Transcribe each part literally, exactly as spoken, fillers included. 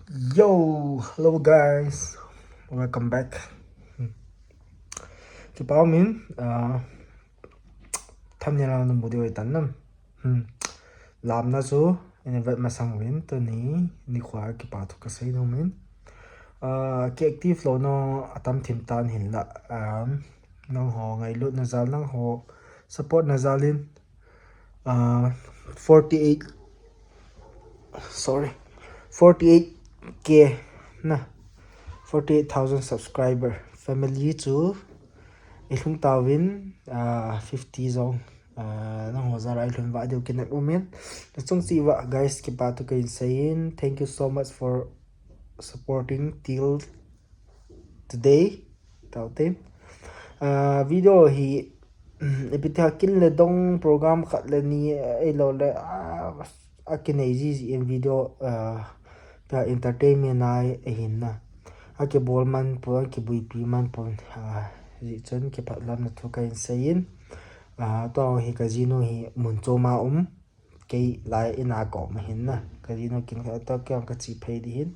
Yo, hello guys, welcome back. Hmm. Kipa umin, uh, thumbnail a namu diu ahitan nam. Hmm. Lamna chu ina vet masang uvin, tuni nikho a kipa thu kasei nom in. Uh, ki active lou nau atam thim tan hinla, um, nangho ngailutna jal, nangho supportna jal in, uh, forty-eight, sorry, forty-eight K na, forty-eight thousand subscriber family chu ilhung tauvin, uh, fifty jong, uh, nangho jal a ilhun vah diu kinep umin. Nachung cheh uva guys, kipa thu kahin seiyin, thank you so much for supporting till today. Taute. Uh, video hi, ipi tia kin le dong program khat le ni, eh, ahilou le, ah, akinei jiji in video, uh, tia entertainment a ahin na. Akibol man pon, akibuipi man pon, uh, jeh chun kipah lamna thu kahin seiyin. Uh, tua hi kajinu hi mun chom a um. Kei lai in a kom ahin na. Kajinu kin khat a tua kei jong kache phei ding ahin.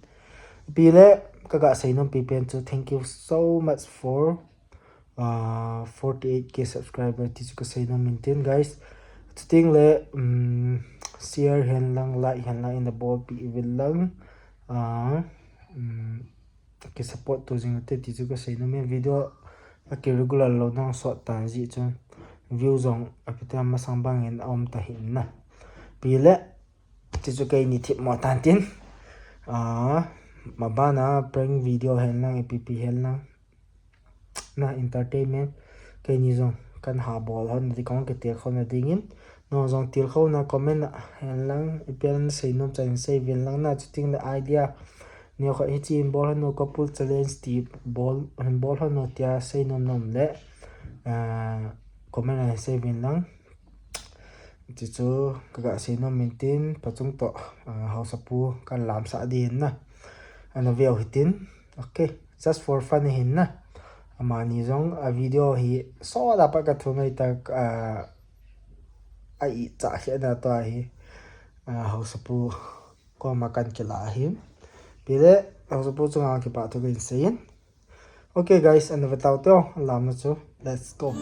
Ipi le, kaga sei nom pipen chu, thank you so much for, uh, forty-eight K subscriber ti chu kasei nom in tin, guys. Chuteng le, um, share hen lang, like hen lang, ina bolpeh uvin lang. Uh, um, ki support to jing ute ti chu kasei nom in, video aki regular lou nang sot tan jeh chun view jong ipi tia masang bangin aum ta hih in na. Ipi le, ti chu keini thipmo tan tin. Ah, maban a prank video hen lang, ipi pi hen lang. Na entertainment. Keini jong kahin bol hon na ding, kahung kitilkhouna dingin. Nangho jong tilkhouna comment a hen lang, ipi a nasei nom chan sei uvin lang na, chuteng le idea. Neokhat hiche hin bol hon o, couple challenge ti bol, hin bol hon o tia sei nom nom le, ah, comment a hin sei uvin lang. Ti chu kaga sei nom in tin, phachung toh, ah, haosapu kahin lamsah ding in na. Ana veu hitin. Okay, just for fun ahin na. Amani jong a video hi sot a pat kathum ahitai, ah, a icha khena tua hi, ah, haosapu koma kahin kilah ahin. Ipi le, haosapu chunga kipa thu kahin seiyin. Okay guys, ana ve tau te o, lamna chu. Let's go.